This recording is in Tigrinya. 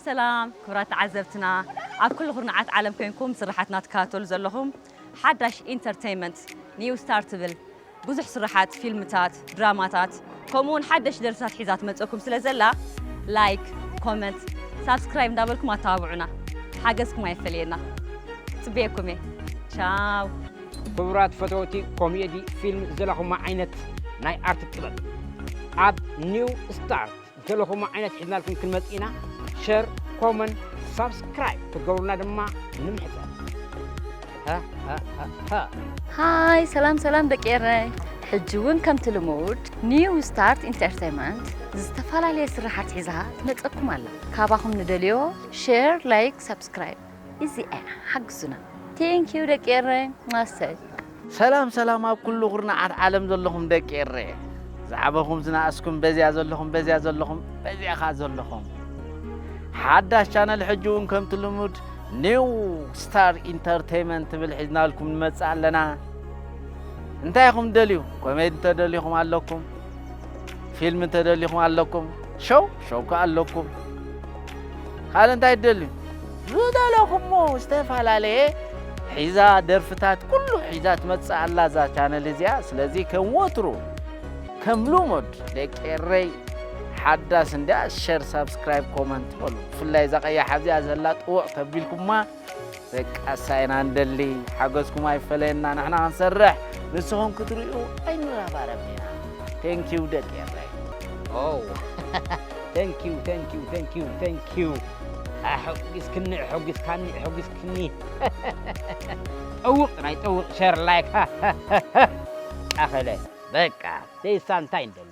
ሰላም ክቡራት ተዓዘብትና፣ ኣብ ኩሉ ኩርናዓት ዓለም ኮይንኩም ስራሓትና ትከታተሉ ዘለኹም ሓዳሽ ኢንተርቴይንመንት ኒው ስታር ትብል ብዙሕ ስራሓት ፊልምታት፣ ድራማታት ከምኡ እውን ሓደሽ ደርፍታት ሒዛ ትመፀኩም ስለ ዘላ ላይክ፣ ኮመንት፣ ሳብስክራይብ እንዳበልኩም ኣተባብዑና። ሓገዝኩም ኣይፈለየና። ጽበየኩም እየ። ቻው። ክቡራት ፈተውቲ ኮሜዲ ፊልም ዘለኹማ ዓይነት ናይ ኣርት ጥበብ ኣብ ኒው ስታር ዘለኹማ ዓይነት ሒዝናልኩም ክንመጽእ ኢና። ሸር፣ ኮመንት፣ ሳብስክራይብ ክትገብሩና ድማ ንምሕጸን። ሃ፣ ሃ፣ ሃ፣ ሃ። ሃይ ሰላም ሰላም ደቂ ኤረይ። ሕጂ እውን ከምቲ ልሙድ ኒው ስታርት ኢንተርቴይንመንት ዝተፈላለየ ስራሓት ሒዛ ትመፀኩም ኣላ። ካባኹም ንደልዮ ሼር፣ ላይክ፣ ሳብስክራይብ እዚኣ ሓግዙና። ቴንኪዩ ደቂ ኤረይ ማሰይ። ሰላም ሰላም ኣብ ኩሉ ኩርናዓት ዓለም ዘለኹም ደቂ ኤረ ዝዓበኹም ዝነኣስኩም በዚያ ዘለኹም በዚያ ዘለኹም በዚያ ኸዓ ዘለኹም ሓዳሽ ቻነል ሕጂ እውን ከምቲ ልሙድ ኒው ስታር ኢንተርቴይመንት ትብል ሒዝናልኩም ንመጽእ ኣለና። እንታይ ኢኹም ደልዩ? ኮሜዲ እንተደሊኹም ኣለኩም፣ ፊልም እንተደሊኹም ኣለኩም፣ ሸው ሸው ከ ኣለኩም። ካልእ እንታይ ትደልዩ? ዝደለኹሞ ዝተፈላለየ ሒዛ ደርፍታት ኩሉ ሒዛ ትመጽእ ኣላ እዛ ቻነል እዚኣ። ስለዚ ከም ወትሩ ከም ልሙድ ደቂ ኤረይ ሓዳስ እንድያ ሸር ሳብስክራይብ ኮመንት በሉ። ብፍላይ እዛ ቀያሕ ኣብዚኣ ዘላ ጥውቕ ተቢልኩማ በቃ እሳ ኢና እንደሊ። ሓገዝኩም ኣይፈለየና ንሕና ክንሰርሕ ንስኹም ክትርእዩ ኣይንረባረብ ኢና። ቴንኪዩ ደቂ ኤረይ። ኦ ቴንኪዩ ቴንኪዩ ቴንኪዩ ቴንኪዩ። ኣሐጒስክኒ ኣሐጒስካኒ ኣሐጒስክኒ። ጠውቕ ናይ ጠውቕ ሸር ላይክ። ኣኸለ በቃ ዘይሳ እንታይ እንደሊ።